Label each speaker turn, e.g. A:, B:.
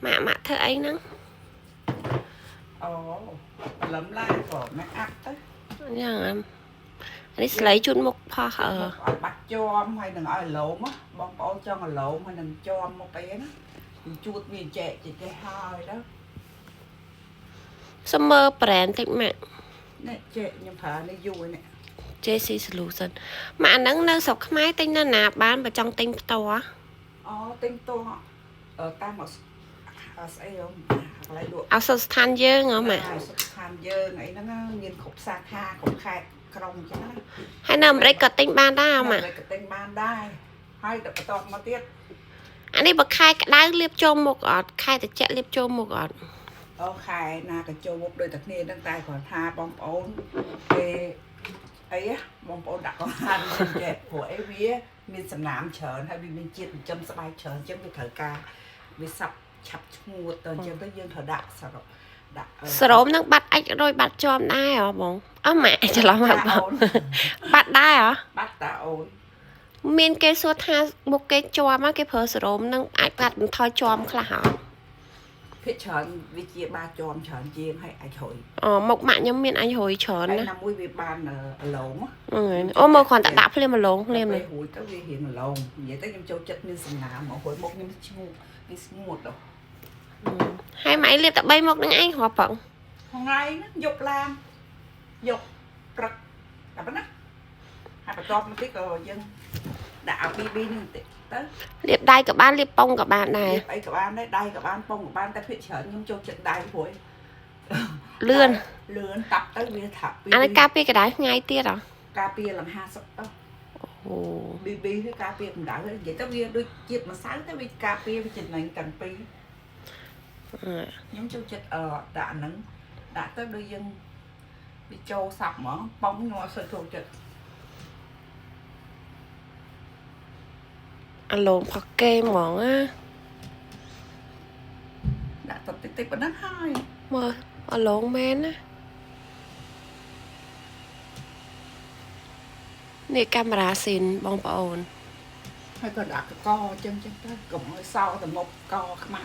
A: ម៉ាក់ម៉ាក់ធ្វើអីហ្នឹង
B: អូព្រលឹមឡើងក៏ make up ទៅ
A: យ៉ាងអានេះស្លៃជូតមុខផោះអឺ
B: ឲ្យបាត់ជាំហើយនឹងឲ្យលោមបងប្អូនចង់ឲ្យលោមហើយនឹងជាំមកពេលណាជួតវាចែកចេះហើយទៅ
A: សុំមើល brand តិចម៉ាក់
B: នេះចេះខ្ញុំប្រើនេះយូរនេះ
A: JC Solution ម៉ាក់អាហ្នឹងនៅស្រុកខ្មែរទិញនៅណាបានបើចង់ទិញផ្ទាល់
B: អូទិញផ្ទាល់តាមស្អីហ៎កន្លែងលក់
A: ឱសថស្ថានយើងហ៎ម៉ាក់
B: ឱសថស្ថានយើងអីហ្នឹងមានគ្រប់សាខាគ្រប់ខេត្តក្រុងអញ្ចឹងណា
A: ហើយនៅអាមេរិកក៏ទិញបានដែរម៉ាក់
B: អាមេរិកក៏ទិញបានដែរហើយដល់បន្តមកទៀត
A: អានេះបើខែក្តៅលាបចូលមុខអត់ខែត្រជាក់លាបចូលមុខអត់
B: អូខែណាក៏ចូលមុខដូចតែគ្នាហ្នឹងតែគ្រាន់ថាបងប្អូនគេអីបងប្អូនដាក់កង្ហារវាចេះព្រោះអីវាមានសំណើមច្រើនហើយវាមានជាតិចិញ្ចឹមស្បែកច្រើនអញ្ចឹងវាត្រូវការវាសាប់ឆាប់ឈ្ងួតទៅអញ្ចឹងទៅយើងត្រូវដាក់សរុបដាក់
A: សរោមនឹងបាត់អាចរយបាត់ជាប់ដែរហ៎បងអស់ម៉ាក់ច្រឡំមកបងបាត់ដែរហ៎
B: បាត់តាអូន
A: មានគេសួរថាមុខគេជាប់គេប្រើសរោមនឹងអាចកាត់បន្ថយជាប់ខ្លះហ៎
B: ភាគច្រើនវាជាបាជាំច្រើនជាងហើយអាចរុយ
A: អូមុខម៉ាក់ខ្ញុំមានអាចរុយច្រើន
B: ហើយ
A: ណា
B: ណាមួយវាបានអឡង
A: អូមើលគ្រាន់តែដាក់ភ្លាមអឡងភ្លាម
B: នេះរួយទៅវារៀងអឡងនិយាយទៅខ្ញុំចូលចិត្តមានសំណើមមករួយមុខខ្ញុំឈ្ងុកវាស្ងួតដល់
A: ហើយម៉ែលាបតែ3មុខនឹងឯងរាប់ផង
B: ថ្ងៃហ្នឹងយប់ឡើងយប់ព្រឹកតែប៉ុណ្ណាហើយបន្ទាប់មកទៀតក៏យើងដាក់អា BB នេះបន្តិចទៅ
A: លាបដៃក៏បានលាបប៉ុងក៏បានដែរ
B: លាបអីក៏បានដែរដៃក៏បានប៉ុងក៏បានតែភាគច្រើនខ្ញុំចូលចិត្តដៃព្រោះ
A: លឿន
B: លឿនតាប់ទៅវាថា
A: អានេះការពារកម្ដៅថ្ងៃទៀតហ៎
B: ការពារឡើង50ទៅ
A: អូ
B: BB គឺការពារកម្ដៅនិយាយទៅវាដូចជាតិម្សៅទៅវាការពារវាចំណេញទាំងពីរខ្ញុំចូលចិត្តអឺដាក់ហ្នឹងដាក់ទៅដូចយើងវាចូលសាប់ហ្មងប៉ុងខ្ញុំអត់សូវចូលចិត្ត
A: អាឡងផកគេហ្មងណា
B: ដាក់ទៅតិចតិចប៉ុណ្ណឹងហើយ
A: មើលអាឡងមែនណានេះកាមេរ៉ាស៊ីនបងប្អូន
B: ហើយក៏ដាក់កកអញ្ចឹងចឹងទៅកុំឲ្យសោទៅមុខកខ្មៅ